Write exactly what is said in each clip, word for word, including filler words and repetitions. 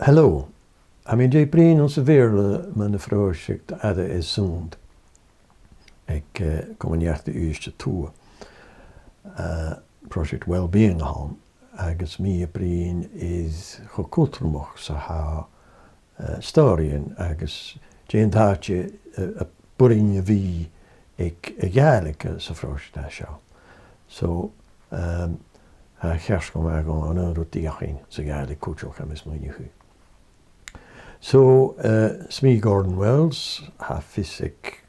Hello. Tha mi an dèidh bruidhinn anns a' Bheurla mun a' phròiseact Aire is Sunnd aig, eh, Comann Eachdraidh Uibhist a Tuath. Eh, pròiseact Wellbeing a th' ann, agus mi a' bruidhinn air cho cudromach 's a tha, eh, stòiridhean agus dè an t-àite, eh, a b' urrainn a bhith aig a' Ghàidhlig sa phròiseact seo. So, ehm, tha e ceart gu math gun an aon rud a dh'fhaicinn sa Ghàidhlig cuideachd, tha mi a' smaoineachadh. So, eh, 's mi Gordon Wells, tha fios aig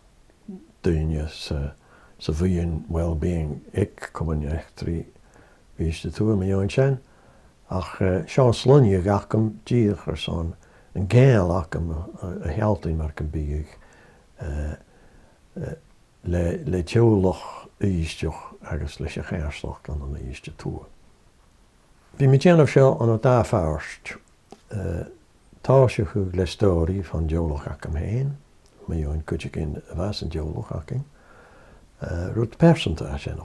daoine sa, sa bhuidheann wellbeing aig Comann Eachdraidh Uibhist a Tuath mu dheidhinn sin. Ach, eh, seo an sloinneadh agam dìreach airson an ceangal agam a, a, a shealltainn mar gum biodh, eh, eh, le, le teaghlach Uibhisteach agus leis a' choimhearsnachd ann an Uibhist a Tuath. Bidh mi a' dèanamh seo ann an dà phàirt, eh, tòiseachadh le stòiridh bhon teaghlach agam fhèin, mu dheidhinn cuideigin a bha san teaghlach againn, eh, rud pearsanta a tha sin.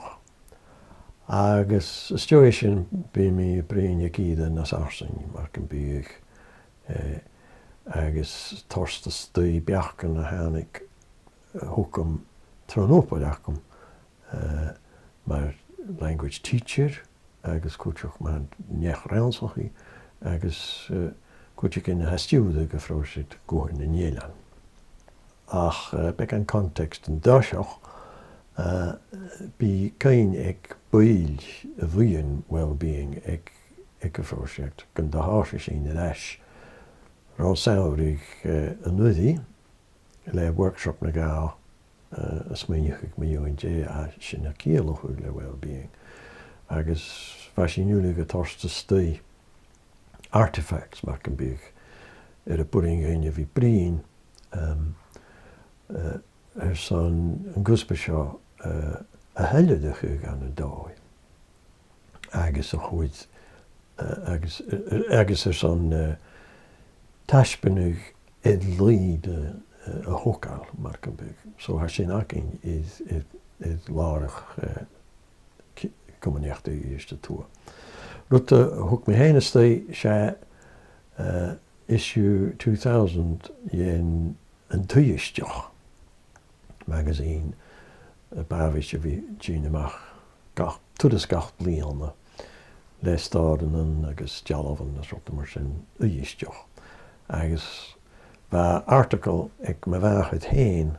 Agus às dèidh sin bidh mi a' bruidhinn aig ìre nas fharsainge mar gum biodh, eh, agus toirt a-staigh beachdan a thàinig, eh, thugam tron obair agam, eh, mar language teacher, agus cuideachd mar neach-rannsachaidh, agus, eh, cuideigin a tha a' stiùireadh a' phròiseact Guthan nan Eilean. Ach, eh, beagan context an toiseach, eh, bidh cuimhne aig baill a' bhuidhinn wellbeing aig, aig a' phròiseact gun do thòisich sinn air ais ro samhradh, eh, an-uiridh le workshop no dhà, eh, a' smaoineachadh mu dheidhinn dè tha sinn a' ciallachadh le wellbeing. Agus bha sinn uile a' toirt a-staigh artifacts mar gum biodh air am b' urrainn dhuinn a bhith a' bruidhinn, ehm, eh, airson an cuspair seo, eh, a thuilleadh a chur dhan an dòigh. Agus a chuid, eh, agus, eh, agus airson, eh, taisbeanadh air làimh, eh, a thogail mar gum biodh. So tha sin againn air, air, air làrach, eh, c-, Comann Eachdraidh Uibhist a Tuath. Rud a thug mi fhèin a-staigh, 's e, eh, issue two thousand dhen An Uibhisteach magazine, eh, a b' àbhaist a bhith a' tighinn a-mach gach, turas gach bliadhna le stòiridhean agus dealbhan is rudan mar sin Uibhisteach. Agus bha article aig mo mhàthair fhèin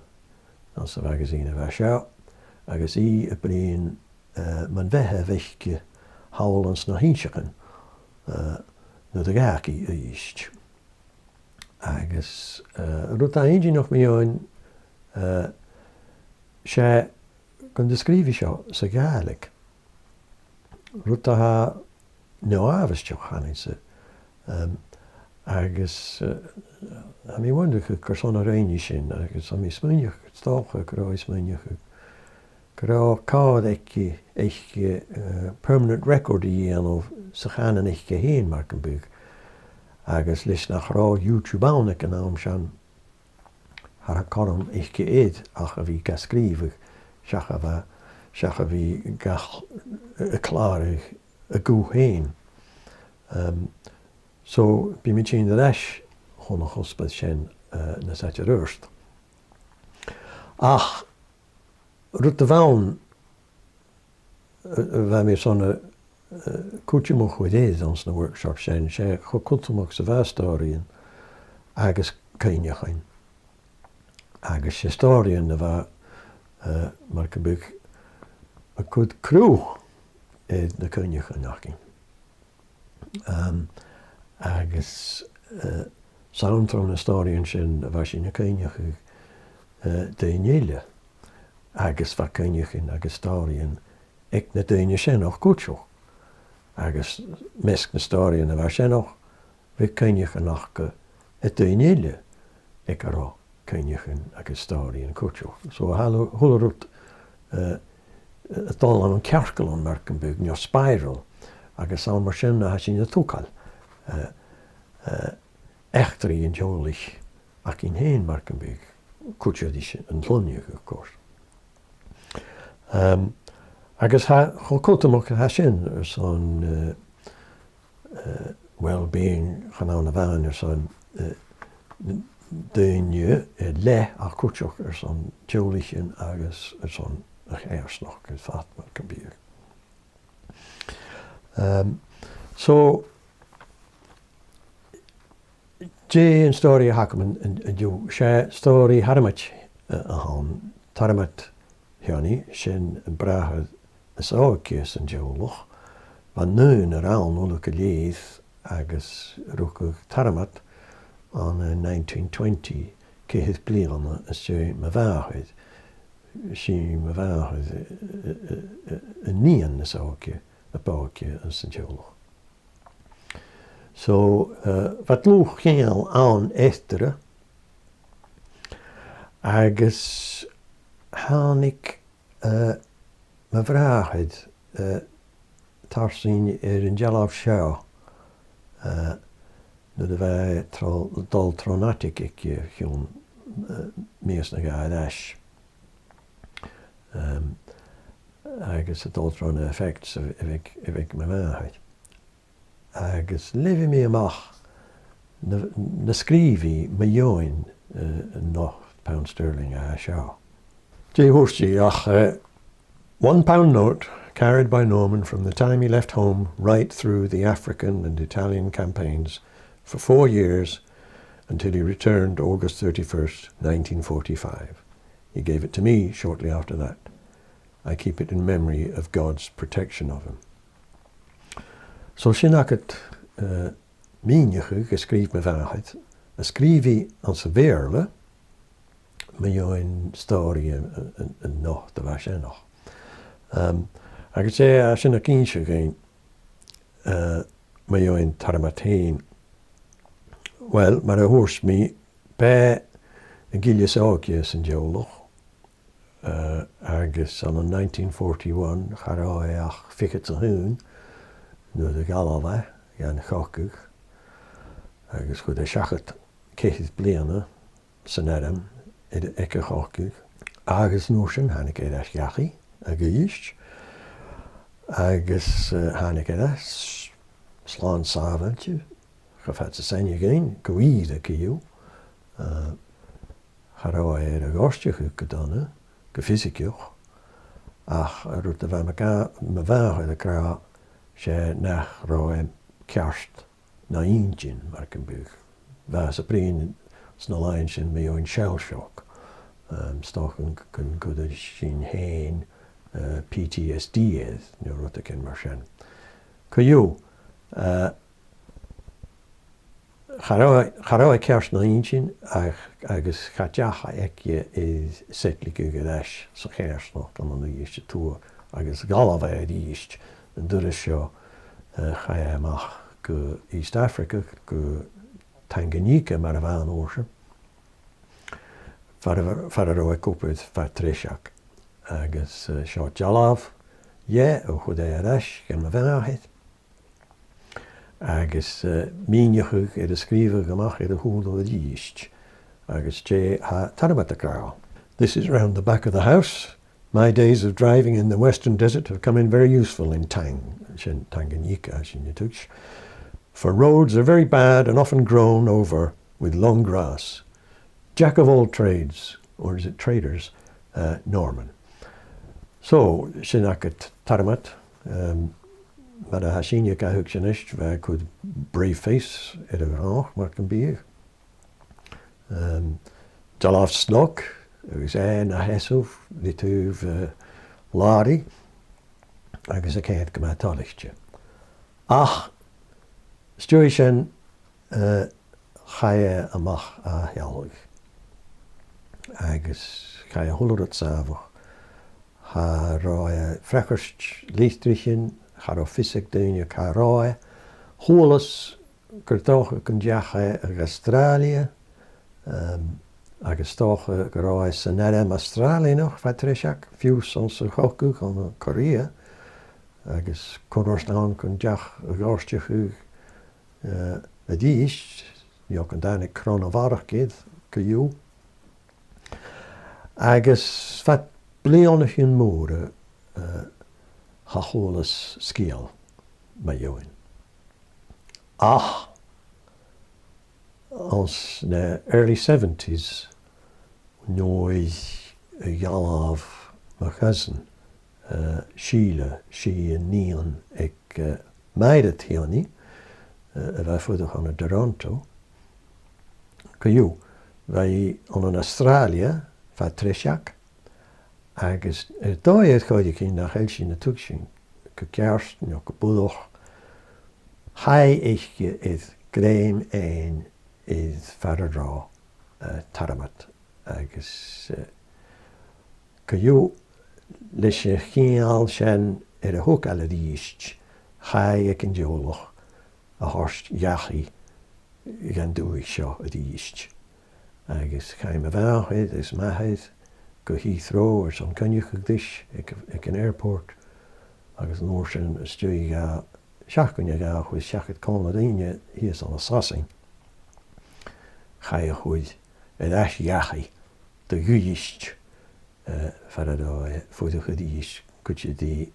anns a' mhagazine a bha seo, agus i a' bruidhinn, eh, mun bheatha a bh' aice thall anns na h-Innseachan, eh, nuair a dh'fhàg i Uibhist. Agus, eh, rud a tha inntinneach mu dheidhinn, eh, 's e gun do sgrìobh i seo sa Ghàidhlig. Rud a tha neo-àbhaisteach, chanainn-sa. Em, agus, eh, tha mi a' wondaireachadh carson a rinn i sin, agus tha mi a' smaoineachadh, 's dòcha gun robh i a' smaoineachadh gun robh càil aice, aice, eh, permanent record a dhèanamh sa chànan aice fhèin mar gum biodh. Agus leis nach robh YouTube ann aig an àm sin, cha robh cothrom aice idir ach a bhith ga sgrìobhadh, seach a bhith, seach a bhith ga ch-, a chlàradh a guth fhèin. Em, so, bidh mi a' tighinn air ais chun a' chuspair sin, eh, nas fhaide air adhart. Ach, rud a bh' ann, eh, a bha mi airson a, eh, cuideam a chur air anns na workshops sin, 's e cho cudromach 's a bha stòiridhean agus cuimhneachain. Agus 's e stòiridhean a bha, eh, mar gum biodh a' cur cruth air na cuimhneachain againn. Em, agus, eh, 's ann tro na stòiridhean sin a bha sinn a' cuimhneachadh, eh, daoine eile, agus bha cuimhneachain agus stòiridhean aig na daoine sin cuideachd. Agus am measg nan stòiridhean a bha sin, bha cuimhneachain aca air daoine eile aig an robh cuimhneachain agus stòiridhean cuideachd. So, a h-uile, a h-uile rud, eh, a' dol ann an cearcallan mar gum biodh, no spiral, agus 's ann mar sin a tha sinn a' togail, eh, eh, eachdraidh an teaghlaich againn fhèin mar gum biodh, cuid dhiubh an sloinneadh, of course. Em, agus tha, cho cudromach a tha sin airson, eh, eh, well-being, chan ann a-mhàin airson, eh, daoine, eh, leatha ach cuideachd airson teaghlaichean agus airson a' choimhearsnachd air fad mar gum biodh. Ehm, so, dè an stòiridh a th' agam an, an, an-diugh? 'S e stòiridh Tormod, eh, a th' ann. Tormod Sheonaidh, sin am bràthair as òige san teaghlach. Bha naoimh ann uile gu lèir agus rugadh Tormod ann an nineteen twenty, ceithir bliadhna às dèidh mo mhàthar. 'S e mo mhàthair, eh, eh, eh, an nighean as òige, a b' òige san teaghlach. So, eh, bha dlùth-cheangal ann eatarra, agus thàinig, eh, mo bhràthair, eh, tarsainn air an dealbh seo, eh, nuair a bha e tro-, a' dol tron attic aige o chionn, eh, mìos no dhà air ais. Ehm, agus a' dol tro na effects a bh-, a bhiodh, a bhiodh mo mhàthair. Agus leugh mi a-mach na, na sgrìobh i mu dheidhinn, eh, an ochd pound sterling a tha seo. Dè thuirt i ach, eh, one pound note carried by Norman from the time he left home right through the African and Italian campaigns for four years until he returned August thirty-first, nineteen forty-five. He gave it to me shortly after that. I keep it in memory of God's protection of him. So sin agad, eh, mìneachadh a sgrìobh mo mhàthair, a sgrìobh i anns a' Bheurla, mu dheidhinn stòiridh an, an, an, an ochd a bha sin, nach. Ehm, agus 's e a tha sin ag innse dhuinn, eh, mu dheidhinn Tormod fhèin. Well, mar a thuirt mi, bha e an gille as òige san teaghlach, eh, agus ann an nineteen forty-one, cha robh e ach fichead 's a h-aon nuair a dh'fhalbh e dhan chogadh, agus chuir e seachad ceithir bliadhna san arm aig, aig a' chogadh, agus an uair sin thàinig e air ais dhachaigh a dh'Uibhist, agus, eh, thàinig e air ais slàn sàbhailte, cho fad 's as aithne dhuinn, gu ìre co-dhiù. Eh, cha robh e air a ghoirteachadh gu dona, gu fiosaigeach, ach an rud a bha mo mhà-, mo mhàthair ag ràdh, 's e nach robh e ceart na inntinn, mar gum biodh. Bha e a' bruidhinn sna làithean sin mu dheidhinn shell shock. Ehm, 's dòcha gun, gun cuireadh sinn fhèin, eh, P T S D air, no rudeigin mar sin. Co-dhiù, eh, cha robh, cha robh e ceart na inntinn ach, agus cha deach aige air settligeadh air ais sa choimhearsnachd ann an Uibhist a Tuath, agus dh'fhalbh e a-rithist an turas seo, eh, chaidh e a-mach gu East Africa, gu Tanganyika mar a bha an uair sin, far a, far an robh e ag obair fad treiseag. Agus, eh, seo dealbh dheth a chuir e air ais dha mo mhàthair. Agus, eh, mìneachadh air a sgrìobhadh a-mach air a shùilean a-rithist. Agus dè tha Tormod ag ràdh. This is round the back of the house. My days of driving in the western desert have come in very useful in Tang, sin Tanganyika, sin an tuigs. For roads are very bad and often grown over with long grass. Jack of all trades, or is it traders, uh, Norman. So, sin agad Tormod, um, mar a tha sinne ag aithneachadh a-nis, bha e a' cur brave face air a' ghnothaich, mar gum biodh. Um, dealbh snog, agus e na sheasamh ri taobh, uh, làraidh, agus a' coimhead gu math toilichte. Ach, 's dòcha sin, eh, chaidh e a-mach à Healach. Agus chaidh a h-uile rud sàmhach. Cha robh e a' freagairt litrichean, cha robh fios aig daoine càit an robh e. Chualas gur dòcha gun deach e a dh'Astràilia, ehm, agus 's dòcha gun robh e san arm Astràilianach fad treiseag, fiù 's anns a' chogadh ann an Korea, agus cunnart ann gun deach a ghoirteachadh, eh, a-rithist, no gun tàinig cron a bharrachd air, co-dhiù. Agus fad bliadhnaichean mòra, eh, cha chualas sgeul mu dheidhinn. Ach anns na early seventies, nuair a dh'fhalbh mo chousin, eh, Sìle, 's i an nighean aig, eh, Mairead Sheonaidh, eh, a bha a' fuireach ann an Toronto. Co-dhiù, bha i ann an Astràilia fad treis-sa, agus air dòigh air choreigin, nach eil sinn a' tuigsinn gu ceart no gu buileach, chaidh aice air grèim fhaighinn air fear a bha, eh, Tormod, agus, eh, co-dhiù, leis a' cheangal sin air a thogail a-rithist, chaidh aig an teaghlach a thoirt dhachaigh dhan dùthaich seo a-rithist. Agus chaidh mo mhàthair is m' athair gu Heathrow airson coinneachadh ris aig, aig an airport, agus an uair sin às dèidh dhà seachdain no dhà chuir seachad còmhla rinn e shìos ann an Sasainn. Chaidh a chur air ais dhachaigh do dh'Uibhist, eh, far an robh e a' fuireach a-rithist cuide ri,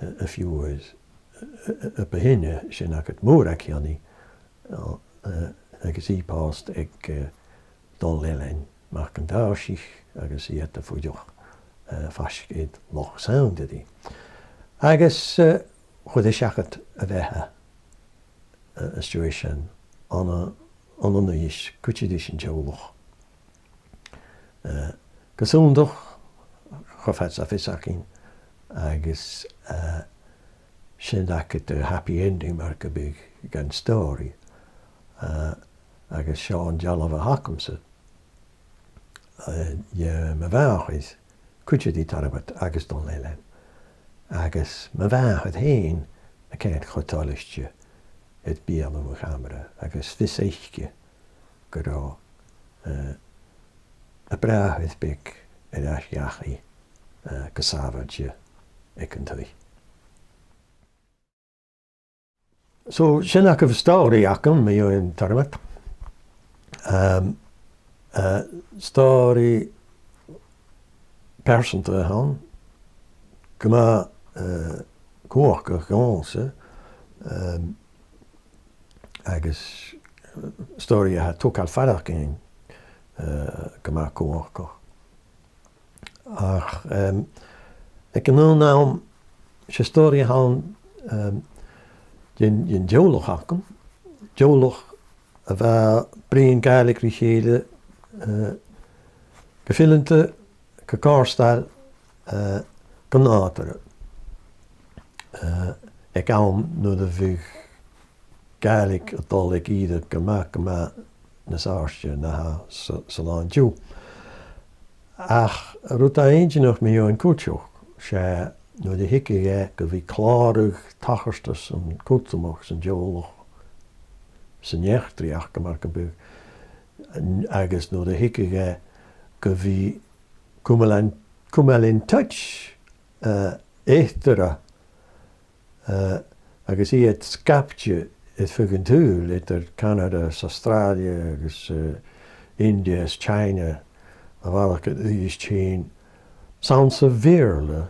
eh, a' phiuthar, eh, eh, a bu shine, sin agad Mòrag Sheonaidh, eh, eh, agus i pòsta aig, eh, Dòmhnall Ailein Mac an Tàirsich, agus iad a' fuireach, eh, faisg air Loch Sound a-rithist. Agus, eh, chuir e seachad a bheatha, eh, às dèidh sin ann an, ann an Uibhist cuide ris an teaghlach. Eh, gu sunndach, cho fad 's a bha fios againn, agus, eh, sin agad the happy ending, mar gum biodh, dhan stòiridh. Eh, agus seo an dealbh a th' agamsa, eh, de mo mhàthair cuide ri Tormod agus Dòmhnall Ailein. Agus mo mhàthair fhèin a' coimhead cho toilichte air beulaibh mo chamara, agus fios aice gun robh, eh, a bràthair beag air ais dhachaigh, eh, gu sàbhailte aig an taigh. So, sin agaibh stòiridh agam mu dheidhinn Tormod. Ehm, eh, stòiridh pearsanta a th' ann, gu math, eh, cumhachdach dhòmhsa, ehm, agus, eh, stòiridh a tha a' togail faireachdainn, eh, gu math cumhachdach. Ach, em, aig an aon àm, 's e stòiridh a th' ann, em, den, den teaghlach agam, teaghlach a bha a' bruidhinn Gàidhlig ri chèile, eh, gu fileanta, gu cofhurtail, eh, gu nàdarra. Eh, aig àm nuair a bhiodh Gàidhlig a' dol aig ìre gu math, gu math nas àirde na tha sa, san là an-diugh. Ach an rud a tha inntinneach mu dheidhinn cuideachd, 's e nuair a thigeadh e gu bhith clàradh tachartasan cudromach san teaghlach, san eachdraidh aca mar gum biodh, agus nuair a thigeadh e gu bhith cumail in, cumail in touch, eh, eatarra, eh, agus iad sgaipte air feadh an t-saoghail eadar Canada is Australia agus, eh, India is China, a bharrachd air Uibhist fhèin, 's anns a' Bheurla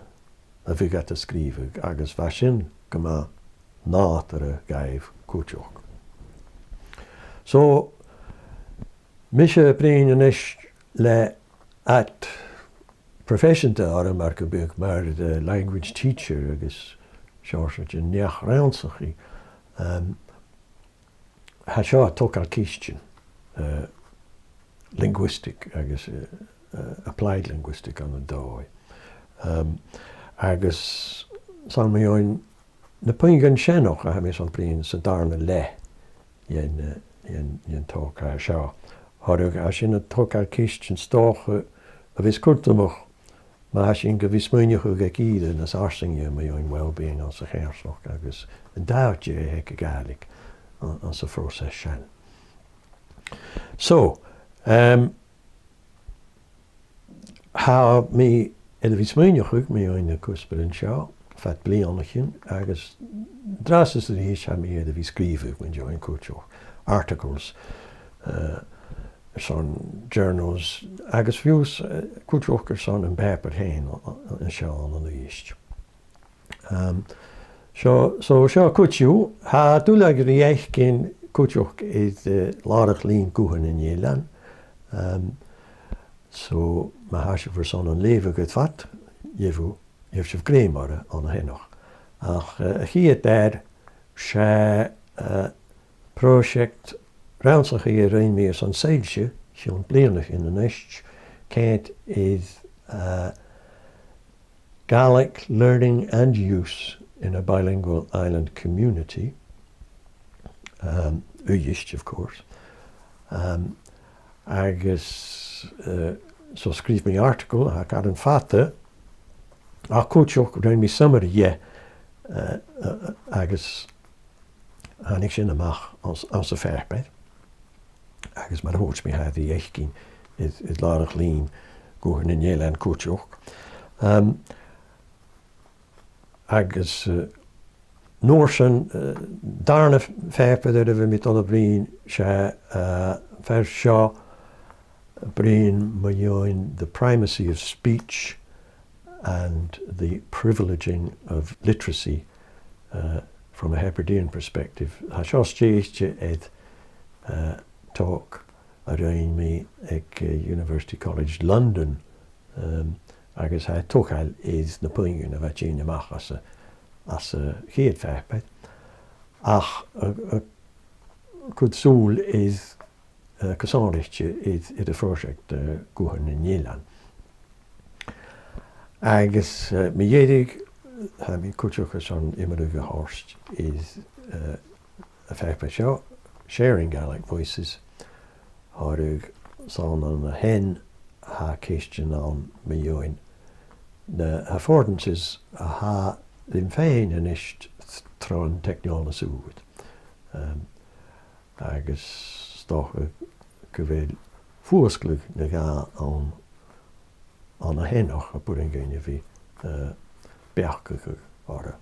a bhiodh iad a' sgrìobhadh, agus bha sin gu math nàdarra dhaibh cuideachd. So, mise a' bruidhinn a-nis le ad profession de orm mar gum biodh mar, eh, language teacher agus seòrsa de neach-rannsachaidh, em, tha seo a' togail cheistean, eh, linguistic agus, eh, eh, applied linguistic ann an dòigh. Em, agus 's ann mu dheidhinn na puingean sin a tha mi airson bruidhinn san dàrna leth dhen, eh, dhen, dhen togail seo. Tha, tha sin a' togail cheistean 's dòcha a bhios cudromach ma tha sinn gu bhith smaoineachadh aig ìre nas fharsainge mu dheidhinn well-being anns a' choimhearsnachd agus an t-àite a th' aig a' Ghàidhlig an, anns a' phròiseas sin. So, em, tha mi air a bhith smaoineachadh mu dheidhinn na cuspairean seo fad bhliadhnaichean agus an-dràsta 's a-rithist tha mi air a bhith sgrìobhadh mu dheidhinn cuideachd, articles, eh, airson journals agus fiù 's, eh, cuideachd airson am pàipear fhèin, eh, an seo ann an Uibhist. Em, So, so seo cuideachd, tha dùil agam ri fhaicinn cuideachd air, eh, làrach-lìn Guthan nan Eilean. Em, so, ma tha sibh airson an leughadh gu fad, gheibh, gheibh sibh grèim oirre ann a sheo. Ach, eh, a' chiad fhear, 's e, eh, pròiseact rannsachaidh a rinn mi airson Soillse, seachd bliadhnaichean a-nis, ceangailte ri, eh, Gaelic learning and use in a bilingual island community. Um, Uibhist, of course. Um, agus, eh, so sgrìobh mi article, tha e car fada, ach cuideachd rinn mi summary dheth, eh, eh, agus thàinig sin a-mach anns, anns a' phàipear. Agus mar a thuirt mi, tha e ri fhaicinn air, air làrach-lìn Guthan nan Eilean cuideachd. Um, agus, eh, an uair sin, eh, dàrna phàipear air a bheil mi a' dol a bhruidhinn, 's e, eh, fear seo a' bruidhinn mu dheidhinn the primacy of speech and the privileging of literacy, uh, from a Hebridean perspective. Tha seo stèidhichte air, uh, talk a rinn mi aig, uh, University College London, um, agus tha e a' togail air na puingean a bha tighinn a-mach às a', às a' chiad phàipear. Ach, uh, uh, cuid sùil air, uh, gu sònraichte air, air a' phròiseact, uh, Guthan nan Eilean. Agus, eh, mu dheireadh, tha mi cuideachd airson iomradh a thoirt air, eh, a' phàipear seo, Sharing Gaelic Voices, a tha air a bhith ann an sin, tha ceistean ann mu dheidhinn na affordances a tha leam fhèin a-nis tron teicneòlas ùr. Em, agus 's dòcha gu bheil fuasgladh no dhà ann, ann a sheo a b' urrainn dhuinn a bhith, eh, beachdachadh orra.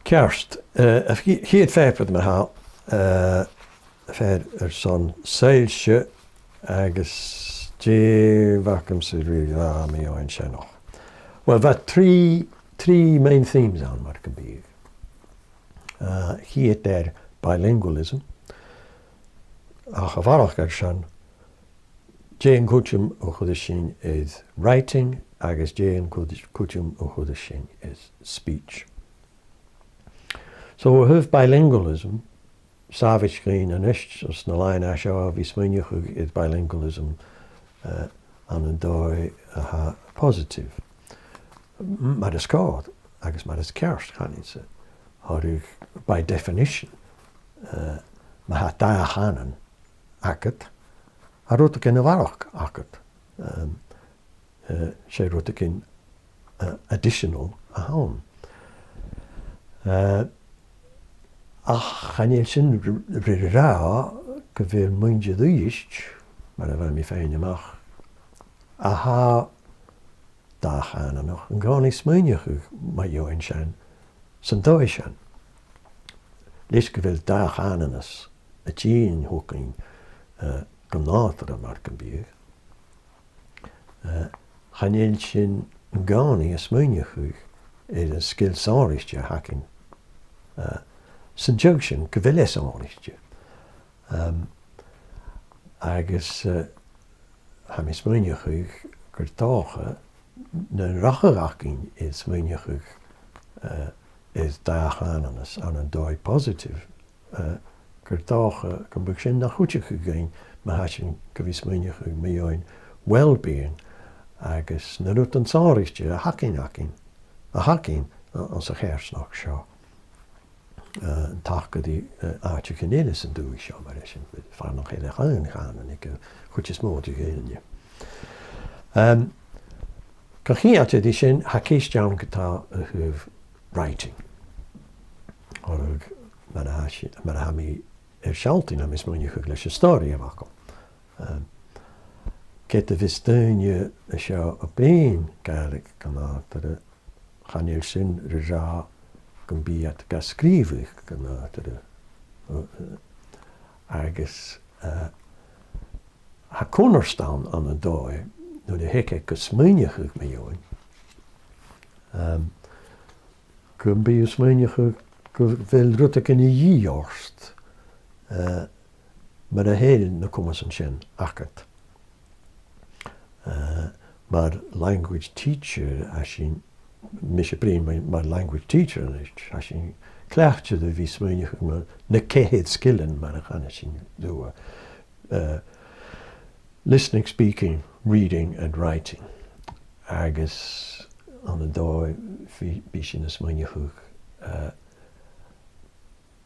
Ceart, eh, a' chi-, chiad phàipear ma-thà, eh, fear airson Soillse agus dè bh' agamsa ri ràdh mu dheidhinn sin? Uill, bha trì, trì main themes ann mar gum biodh. Eh, a' chiad fhear bilingualism. Ach a bharrachd air sin, dè an cuideam a chuireas sinn air writing agus dè an cuid-, cuideam a chuireas sinn air speech. So, a thaobh bilingualism, 's àbhaist dhuinn a-nis, anns na làithean a tha seo, a bhith smaoineachadh air bilingualism, eh, ann an dòigh a tha positive. M-, mar as còir, agus mar as ceart, chanainn-sa, thoradh, by definition, eh, ma tha dà chànan agad, tha rudeigin a bharrachd agad. Em, eh, 's e rudeigin, eh, additional a th' ann. Eh, ach chan eil sin ri, ri, ri ràdh gu bheil muinntir Uibhist, mar a bha mi faighinn a-mach, a tha dà-chànanach, an cànain smaoineachadh mu dheidhinn sin san dòigh sin. Leis gu bheil dà-chànanas a' tighinn thugainn, eh, gu nàdarra mar gum biodh, eh, chan eil sinn an-còmhnaidh a' smaoineachadh air an sgil sònraichte a th' againn, eh, san t-seagh sin gu bheil e sònraichte. Em, agus, eh, tha mi a' smaoineachadh gur dòcha nan rachadh againn air smaoineachadh, eh, air dà-chànanas ann an dòigh positive, eh, gur dòcha gum biodh sin na chuideachadh dhuinn ma tha sinn gu bhith smaoineachadh mu dheidhinn well-being agus na rudan sònraichte a th' againn, againn, a th' againn a-, anns a' choimhearsnachd seo. Eh, an taca ri, eh, àiteachan eile san dùthaich seo, mar eisimpleir, far nach eil ach aon chànan aig a' chuid as motha de dhaoine. Em, gu cinnteach ri sin, tha ceist ann ge-tà a thaobh writing. Oir mar a tha si-, mar a tha mi air sealltainn, tha mi a' smaoineachadh leis an stòiridh a bh' agam. Em, ged a bhios daoine an seo a' bruidhinn Gàidhlig gu nàdarra, chan eil sin ri ràdh gum bi iad ga sgrìobhadh gu nàdarra. Agus, eh, tha cunnart ann, ann an dòigh, nuair a thig e gu smaoineachadh mu dheidhinn. Em, gum bi thu a' smaoineachadh gu bheil rudeigin a dhìth ort, eh, mura h-eil na comasan sin agad. Eh, mar language teacher, tha sinn, mise a' bruidhinn mar, mar language teacher a-nis, tha sinn cleachdte ri bhith a' smaoineachadh mu na ceithir sgilean mar a chanas sinn riutha. Eh, listening, speaking, reading and writing. Agus ann an dòigh, bidh, bidh sinn a' smaoineachadh, eh,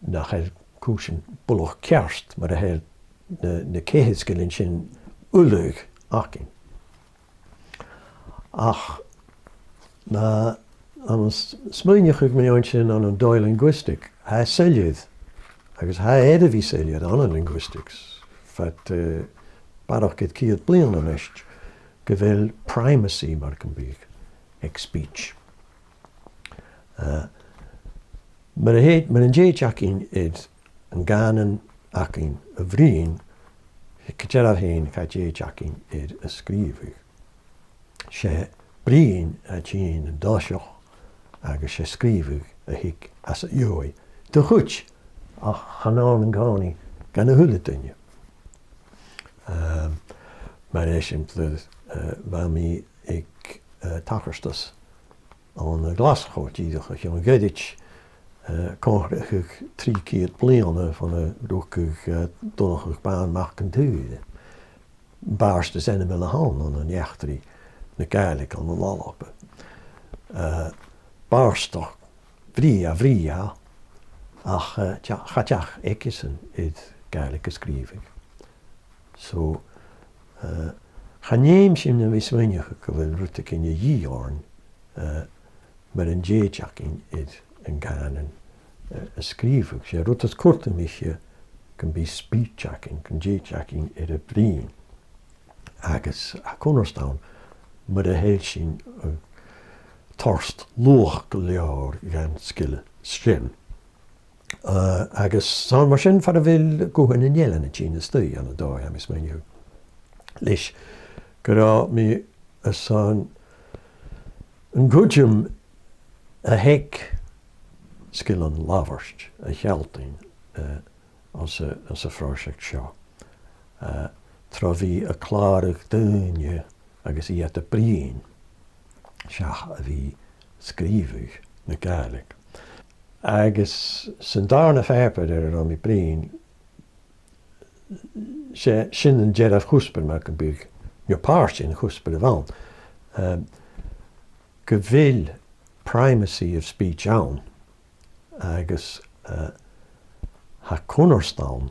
nach eil cùisean buileach ceart mura h-eil na, na ceithir sgilean sin uile againn. Ach ma, ann an s-, smaoineachadh mu dheidhinn sin ann an dòigh linguistic, tha e soilleir, agus tha e air a bhith soilleir ann an linguistics fad, eh, barrachd air ceud bliadhna a-nis, gu bheil primacy, mar gum biodh, aig speech. Eh, mura h-e-, mura tèid againn air an cànan againn a bhruidhinn, gu dearbh fhèin, cha tèid againn air a sgrìobhadh. 'S e bruidhinn a tha a' tighinn an toiseach agus 's e sgrìobhadh a thig às a dhèidh. Do chuid, ach chan ann an-còmhnaidh dhan a h-uile duine. Ehm, mar eisimpleir, eh, bha mi aig, eh, tachartas ann an Glaschu dìreach o chionn ghoirid, eh, a' comharrachadh trì cheud bliadhna bhon a rugadh, eh, Donnchadh Bàn Mac an t-Saoir. Bàrd as ainmeile a th' ann, ann an eachdraidh na Gàidhlig ann an Alba. Eh, bàrdachd bhrèagha, bhrèagha, ach, eh, cha, cha deach aigesan air Gàidhlig a sgrìobhadh. So, eh, chan fheum sinn a bhith a' smaoineachadh gu bheil rudeigin a dhìth oirnn, eh, mura tèid againn air an cànan, eh, a sgrìobhadh. 'S e an rud as cudromaiche gum bi speech againn, gun tèid againn air a bruidhinn. Agus tha cunnart ann mura h-eil sinn, eh, toirt luach gu leòr dhan sgil sin. Eh, agus 's ann mar sin far a bheil guthan nan eilean a' tighinn a-staigh ann an dòigh, tha mi a' smaoineachadh. Leis gun robh mi airson an cuideam a th' aig sgilean labhairt a shealltainn, eh, anns a', anns a' phròiseact seo. Eh, tro bhith a' clàradh daoine agus iad a' bruidhinn, seach a bhith a' sgrìobhadh na Gàidhlig. Agus san dàrna pàipear air an robh mi a' bruidhinn, 's e sin an dearbh chuspair, mar gum biodh, no pàirt dhen chuspair a bh' ann, ehm, gu bheil primacy of speech ann, agus, eh, tha cunnart ann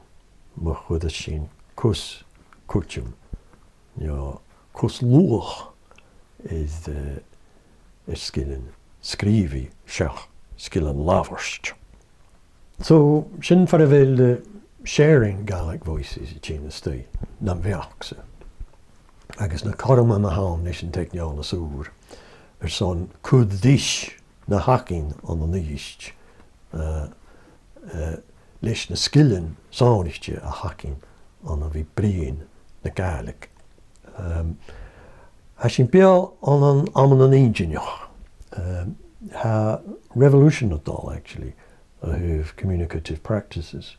ma chuireas sinn cus cuideam, no cus luach air, eh, air sgilean sgrìobhaidh seach sgilean labhairt. So, sin far a bheil, eh, Sharing Gaelic Voices a' tighinn a-staigh, nam bheachd-sa. Agus na cothroman a th' ann leis an teicneòlas ùr airson cur ris na th' againn ann an Uibhist, eh, eh, leis na sgilean sònraichte a th' againn ann a bhith a' bruidhinn na Gàidhlig. Ehm, tha sinn beò ann an amannan inntinneach. Ehm, tha revolution a' dol, actually, a thaobh communicative practices.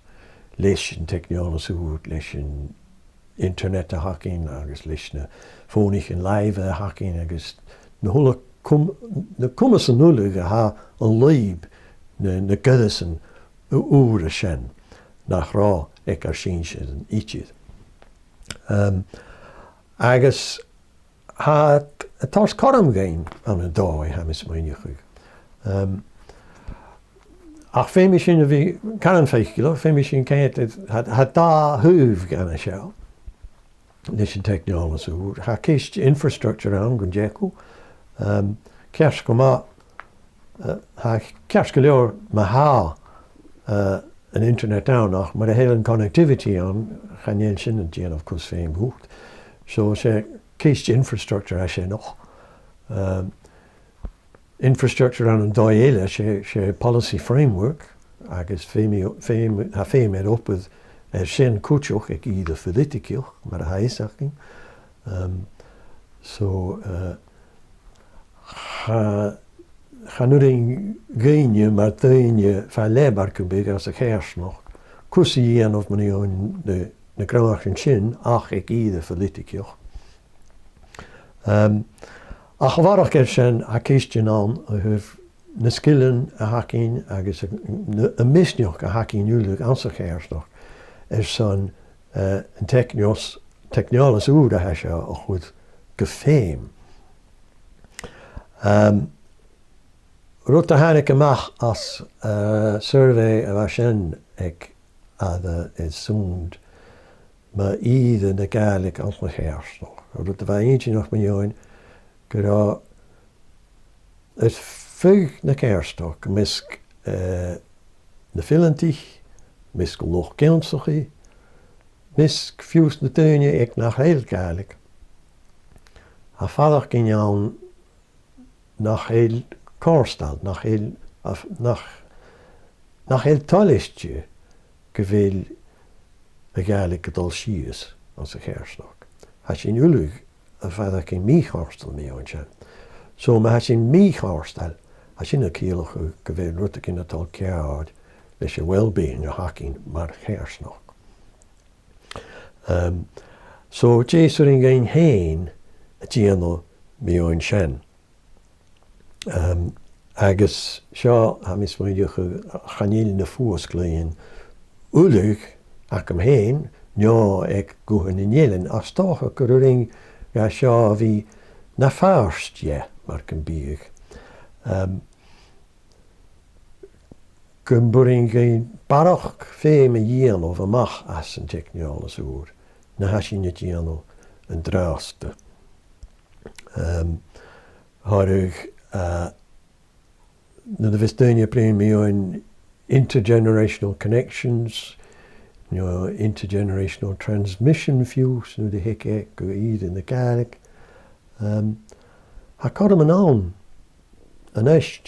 Leis an teicneòlas ùr, leis an internet a th' againn, agus leis na fònaichean-làimhe a th' againn, agus na h-uile cum-, na comasan uile a tha an lùib na, na goireasan ù-, ùra sin nach robh aig ar sinnsearan idir. Ehm, agus tha, tha e a' toirt cothrom dhuinn ann an dòigh, tha mi a' smaoineachadh. Ehm, ach feumaidh sinn a bhith caran faiceallach, feumaidh sinn coimhead, tha, tha dà thaobh dhan a seo leis an teicneòlas ùr. Tha ceist infrastructure ann gun teagamh. Ehm, ceart gu math, eh, tha e ceart gu leòr ma tha, eh, an internet ann, ach mura h-eil an connectivity ann, chan eil sin a' dèanamh cus feum dhut. So 's e ceist infrastructure a tha sin, ach, ehm, infrastructure ann an dòigh eile, 's e, 's e policy framework, agus feum i, feum, tha feum air obair air sin cuideachd aig ìre phoilitigeach, mar a tha fhios againn. Ehm, so, eh, cha, Chan urrainn dhuinne mar dhaoine fa leth mar gum biodh anns a' choimhearsnachd cus a dhèanamh mu dheidhinn na, na gnothaichean sin ach aig ìre phoilitigeach. Em, ach a bharrachd air sin, tha ceistean ann a thaobh na sgilean a th' againn agus a, na, am misneachd a th' againn uile anns a' choimhearsnachd airson, eh, an teicneòs-, teicneòlas ùr a tha seo a chur gu feum. Em, rud a thàinig a-mach às, eh, survey a bha sin aig Aire is Sunnd mu ìre na Gàidhlig anns a' choimhearsnachd. Rud a bha inntinneach mu dheidhinn gun robh air feadh na coimhearsnachd, am measg, eh, na fileantaich, am measg luchd-ionnsachaidh, am measg fiù 's na daoine aig nach eil Gàidhlig, tha faireachdainn ann nach eil comhartail, nach eil, a-, nach, nach eil toilichte gu bheil a' Ghàidhlig a' dol sìos anns a' choimhearsnachd. Tha sinn uile a' faireachdainn mì-chomhartail mu dheidhinn sin. So ma tha sinn mì-chomhartail, tha sin a' ciallachadh gu bheil rudeigin a' dol ceàrr leis a' well-being a th' againn mar choimhearsnachd. Em, so dè 's urrainn dhuinn fhèin a dhèanamh mu dheidhinn sin? Em, agus seo, tha mi a' smaoineachadh, chan eil na fuasglaidhean uile agam fhèin, no aig Guthan nan Eilean, ach 's dòcha gur urrainn dha seo a bhith na phàirt dheth, mar gum biodh. Em, gum b' urrainn dhuinn barrachd feum a dhèanamh a-mach às an teicneòlas ùr na tha sinn a' dèanamh an-dràsta. Em, thoradh, eh, nuair a bhios daoine a' bruidhinn mu dheidhinn intergenerational connections, no intergenerational transmission fiù 's, nuair a thig e gu ìre na Gàidhlig. Em, tha cothroman ann a-nis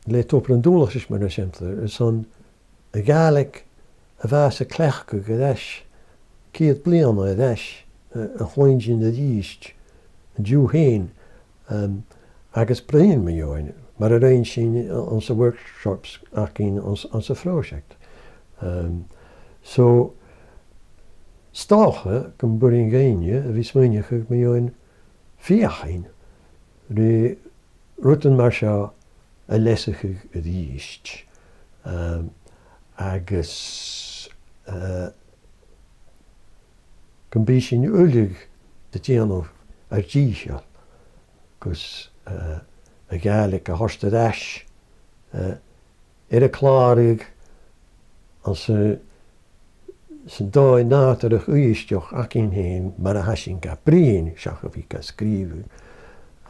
le tobar an dualchais, mar eisimpleir, airson a' Ghàidhlig a bhith a' cleachdadh air ais, ceud bliadhna air ais, eh, a chluinntinn a-rithist an-diugh fhèin, em, agus bruidhinn mu dheidhinn, mar a rinn sinn anns a' workshops againn anns, anns a' phròiseact. Em, so, 's dòcha gum b' urrainn dhuinne a bhith a' smaoineachadh mu dheidhinn feuchainn ri rudan mar seo a leasachadh a-rithist. Em, agus, eh, gum bi sinn uile ga dhèanamh ar dìcheall gus, eh, a' Ghàidhlig a thoirt air ais, eh, air a clàradh anns a', san dòigh nàdarrach Uibhisteach againn fhèin mar a tha sinn ga bruidhinn seach a bhith ga sgrìobhadh,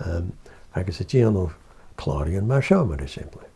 em, agus a' dèanamh clàraidhean mar seo, mar eisimpleir.